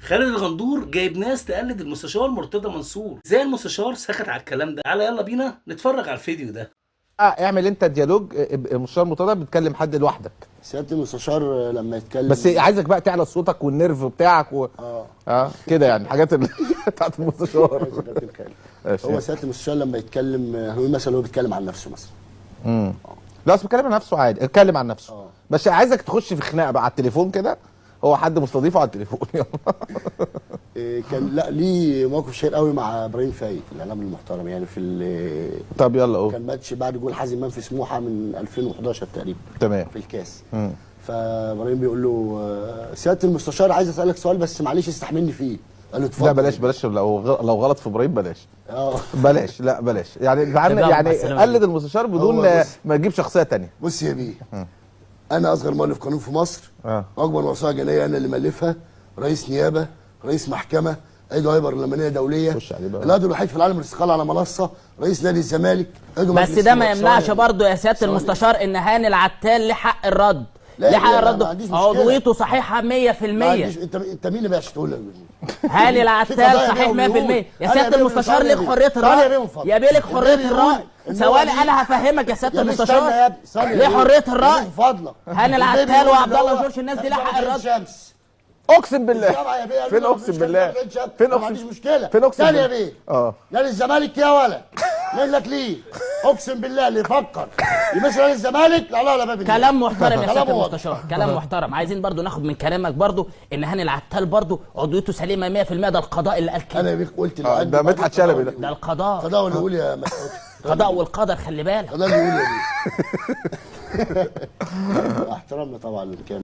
خالد الغندور جايب ناس تقلد المستشار مرتضى منصور. ازاي المستشار سكت على الكلام ده؟ تعالى يلا بينا نتفرج على الفيديو ده. اعمل انت dialogue المستشار مرتضى بتكلم حد لوحدك. سيادة المستشار لما يتكلم، بس عايزك بقى تعلى صوتك وال nerve بتاعك كده يعني الحاجات اللي بتاعت المستشار. هو سيادة المستشار لما يتكلم هنقول مثلا هو بيتكلم عن نفسه مثلا. لا بس بيتكلم عن نفسه عادي، اتكلم عن نفسه. بس عايزك تخش في خناقه بقى على التليفون كده، هو حد مستضيفه على التليفون. كان لا ليه موقف شهير قوي مع ابراهيم فايق الاعلام المحترم يعني في طب يلا قول. كان ماتش بعد جول حازم امام في سموحه من 2011 تقريبا، تمام، في الكاس. فابراهيم بيقول له سيادة المستشار عايز اسالك سؤال بس معلش استحملني فيه. قال له اتفضل. لا بلاش بلاش، لو غلط في ابراهيم بلاش. بلاش، لا بلاش يعني يعني قلد المستشار بدون ما تجيب شخصية ثانية. بص يا بيه، انا اصغر مؤلف قانون في مصر، اكبر موسوعة جنائية انا اللي مالفها، رئيس نيابة، رئيس محكمة، عضو هيئة برلمانية دولية، العضو الوحيد في العالم الاستقالة على منصة، رئيس نادي الزمالك، عضو بس ده ما يمنعش برضه يا سيادة المستشار ان هاني العتال ليه حق الرد. ليه حق الرد، عضويته صحيحه 100%. انت مين اللي بقى تقول؟ هاني العتال صحيح 100% يا سيادة المستشار. ليك حرية الراي يا بيه، ليك حرية الراي. ثواني انا هفهمك يا سيادة المستشار ليه حرية الراي. هاني العتال وعبد الله جورج الناس دي لها حق الرد. اقسم بالله فين؟ اقسم بالله فين؟ ما عنديش مشكلة. فين اقسم بالله يا بيه؟ نادي الزمالك يا ولا لك ليه؟ اقسم بالله اللي يفكر يمثل نادي الزمالك لا لا لا. كلام محترم يا سيادة المستشار، كلام محترم. عايزين برضو ناخد من كلامك برضو ان هاني العتال برضو عضويته سليمة 100%. ده القضاء اللي قال كده. انا يا بيه قلت ده مدحت شلبي، ده القضاء. القضاء اللي يقول يا مسعود، القضاء والقدر، خلي بالك. القضاء اللي يقول يا بيه. احترامنا طبعا للكامل.